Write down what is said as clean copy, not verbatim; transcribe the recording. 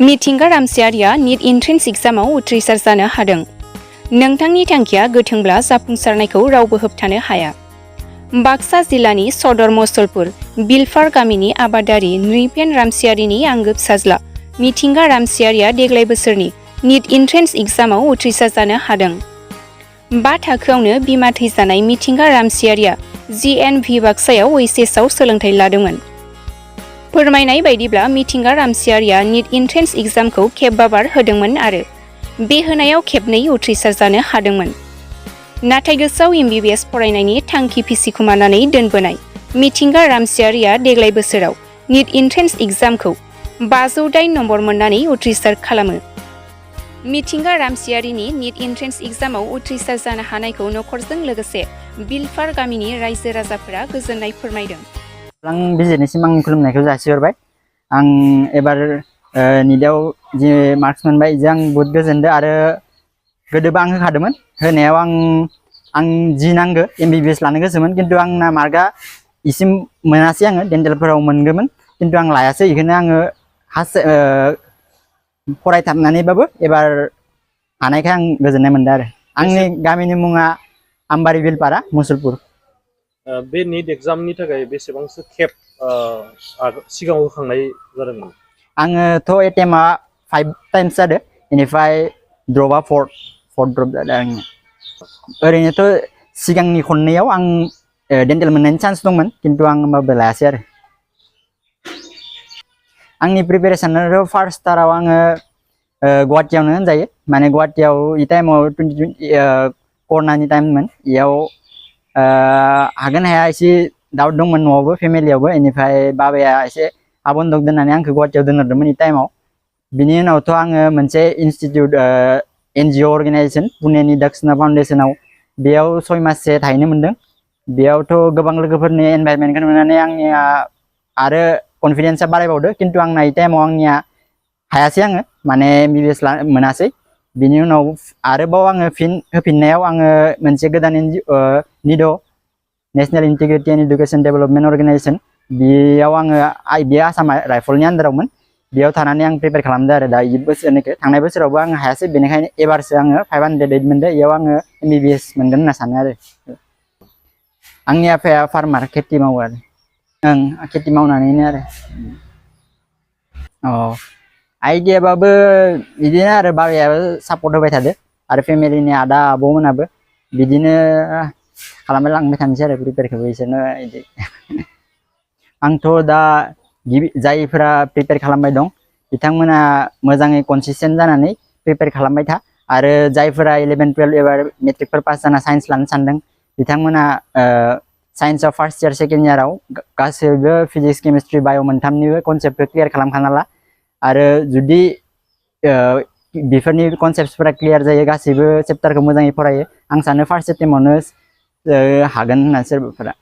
मिथिंगा रामसियारिया NEET entrance एग्जामाव उथ्रिसार जानो हादों। नोंथांनि थांखिया गोथोंब्ला जाफुंसारनायखौ रावबो होबथानो हाया। बाक्सा जिल्लानि सदर मसलपुर बिलफार गामिनि आबादारि नृपेन रामसियारिनि आंगो फिसाज्ला मिथिंगा रामसियारिया देग्लाय बोसोरनि नीट एन्ट्रेन्स एग्जामाव उथ्रिसार जानो हादों। 5 थाखोआवनो बिमा थैजानाय मिथिंगा रामसियारिया GNV बाक्सायाव OHS आव सोलोंथाइ लादोंमोन। फोरमायनाय बायदिब्ला मिथिंगा रामसियारिया नीट एन्ट्रेन्स एग्जामखौ खेबबाबार होदोंमोन आरो बे होनायाव खेबनै उथ्रिसार जानो हादोंमोन। नाथाय गोसोआव MBBS फरायनायनि थांखि फिसिखुमानानै दोनबोनाय मिथिंगा रामसियारिया देग्लाय बोसोराव नीट एन्ट्रेन्स एग्जामखौ 508 नम्बर मोननानै उथ्रिसार खालामो। मिथिंगा रामसियारिनि नीट एन्ट्रेन्स एग्जामाव उथ्रिसार जानो हानायखौ नखरजों लोगोसे बिलफार गामिनि रायजो राजाफोरा गोजोननाय फोरमायदों। आं बिजिरनिसिम आं खुलुमनायखौ जासिहरबाय। आं एबार निटआव जि मार्क्स मोनबाय जों बहुत गोजोनदों आरो गोदोबो आं होखादोंमोन। होनायाव आं जि नांगौ MBBS लानो गोसोमोन, खिन्थु आंना मार्कआ इसिम मोनासै। आङो डेन्टेलफोराव मोनगौमोन, खिन्थु आं लायासै। बेखौनो आङो फरायथाबनानैबाबो एबार हानायखाय आं गोजोननाय मोनदों आरो। आंनि गामिनि मुङा आम्बारि बिलपारा मुसलपुर। बे नीट एग्जामनि थाखाय बेसेबांसो खेब सिगाङाव होखांनाय जादोंमोन? आङोथ' एटेमा 5 टाइम्स जादों, बेनिफ्राय ड्रपआ 4 ड्रप जादों आंनिया। ओरैनोथ' सिगांनि खननैयाव आं डेन्टेल मोननायनि चान्स दंमोन, खिन्थु आं होमबाबो लायासै आरो। आंनि प्रिपेरेसनाथ' फार्स्ट टाराव आङो गुवाहाटीयावनो होनजायो। माने गुवाहाटीयाव इ टाइमाव 2020 कर'नानि टाइममोन। इयाव हागोन हाया एसे डाउट दंमोन न'आवबो फेमिलियावबो। बेनिफ्राय बाबाया एसे आबन्दक दोननानै आंखौ गुवाहाटीयाव दोनहरदोंमोन इ टाइमाव। बिनि उनावथ' आङो मोनसे इनस्टिट्यूट NGO अर्गेनाइजेसन पुनेनि दक्षिणा फाउन्डेसनाव बेयाव 6 माससो थाहैनो मोनदों। बेयावथ' गोबां लोगोफोरनि एनभाइरनमेन्टखौ नुनानै आंनिया आरो कनफिडेन्सआ बारायबावदो, खिन्थु आंना इ टाइमाव आंनिया हायासै। आङो माने MBBS मोनासै। बिनि उनाव आरोबाव आङो होफिननायाव आङो मोनसे गोदान NIDO national integrity and education development organisation, बेयाव आङो बे आसाम राइफलनि आन्दारावमोन। बेयाव थानानै आं प्रिपेयार खालामदों आरो दा बोसोरनिखौ। थांनाय बोसोरावबो आङो हायासै, बेनिखायनो एबारसो आङो 508 मोनदों। इयाव आङो MBBS मोनगोन होनना सानो आरो। आंनि आफाया फार्मार, खेथि मावो आरो। खेथि मावनानैनो आरो। आइडियाबाबो बिदिनो आरो बाबायाबो सापर्ट होबाय थादो आरो फेमिलिनि आदा आब'मोनाबो बिदिनो खालामबाय लांबाय थानोसै आरो प्रिपेयारखौबो बिसोरनो बिदि। आंथ' दा जायफोरा प्रिपेयार खालामबाय दं बिथांमोना मोजाङै कनसिस्टेन्ट जानानै प्रिपेयार खालामबाय था। आरो जायफोरा 11, 12 एबार मेट्रिकफोर पास जाना साइन्स लानो सानदों बिथांमोना साइन्सआव फार्स्ट इयार सेकेन्ड इयाराव गासैबो फिजिक्स केमिस्ट्रि बाय' मोनथामनिबो कनसेप्टखौ क्लियार खालामखाना ला। आरो जुदि बेफोरनि कनसेप्टसफोरा क्लियार जायो, गासैबो चेप्टारखौ मोजाङै फरायो, आं सानो फार्स्ट एटेम्पआवनो हागोन होनना सोरबाफोरा।